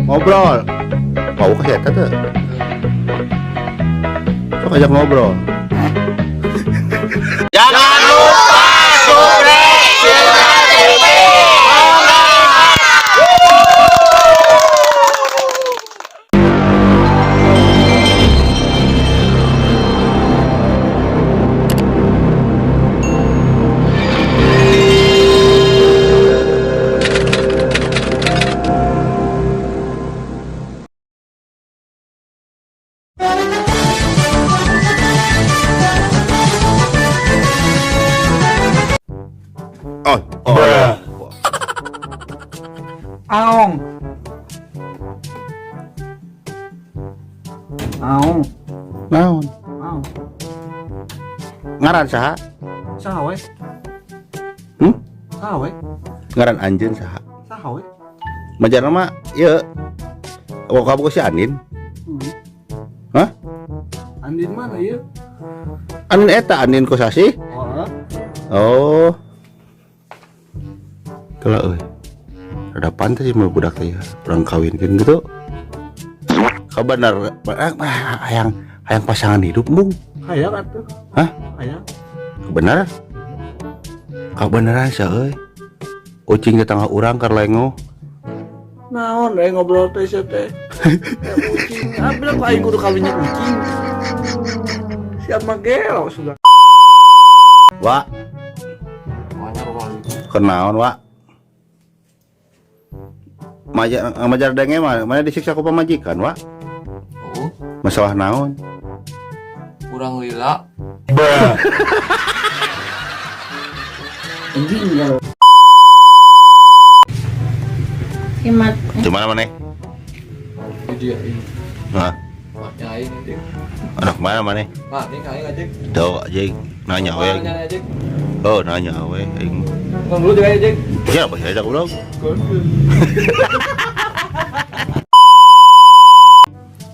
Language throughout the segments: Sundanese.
Ngobrol. Mau ke eta teh? Sok ajak ngobrol. Jangan lupa subscribe TV. Oh, oh. Aong. Aong. Naon? Aong. Ngaran saha? Saha we? Hmm? Saha we? Ngaran anjeun saha? Saha we? Majarna mah ieu. Oh, kamu si Anin? Hmm. Hah? Andin mana ya? Anin eta Anin Kosasih? Oh, Oh. Kalau euy. Rada pantas sih mau budak teh ya. Urang kawinkeun gitu. Kabener hayang hayang pasangan hidup mung. Hayang atuh. Hah? Hayang. Bener? Kabeneran sih euy. Ucing tetangga urang keur lengo. Naon eh ngobrol teh sia teh. Ya ucing, ah bilang aing kudu kawinnya ucing. Siapa gelo sudah. Wak, kenaon wak? Majar majar denge mah mana disiksa ku pamajikan wak? Oh, Masalah naon? kurang lila. Anjing gelo. Himat. Gimana mana? Jadi ya ini. Hah? Maknya aing anjing. Anak mana mana? Mak, ini aing anjing. Tuh aja nanya we. Nanya anjing. Oh, nanya we aing. Ngomong dulu juga anjing. Ya, apa sih goblok?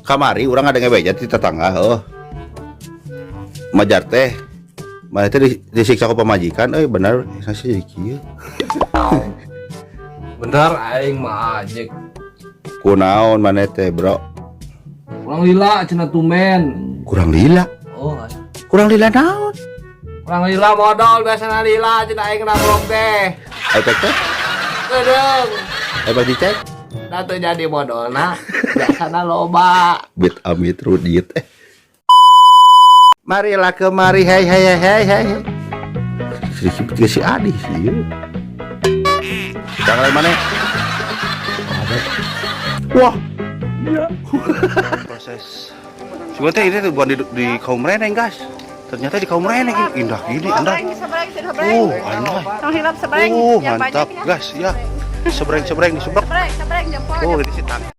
Kamari urang ada ngebeja di tetangga oh. Majar teh. Mana teh disiksa ku pamajikan euy bener saya jadi kieu. Bener aing mah anjing. Kunaon maneh teh, Bro? Kurang lila cenah tumen. Kurang lila. Oh, aing. Kurang lila naon? Kurang lila modal biasana lila cenah aing kena blok teh. Efek teh? Kedeung. Efek dicek? Da teu jadi modalna. Biasana loba. Bit amit rudit eh. Marilah kemari, hei hei hei hei hei. Si si Adi sih. Kita kalian mana? Wah, iya. Proses. Sebenarnya ini tuh bukan di kaum reneng guys. Ternyata di kaum reneng indah gini, indah. Sebreng, sebreng. Oh, anjay. Tong hilap sebreng. Oh, Yang mantap banyak ya. guys, ya. Sebreng sebreng disebrek. Sebreng, sebreng jempol. Oh, ini si tangkal.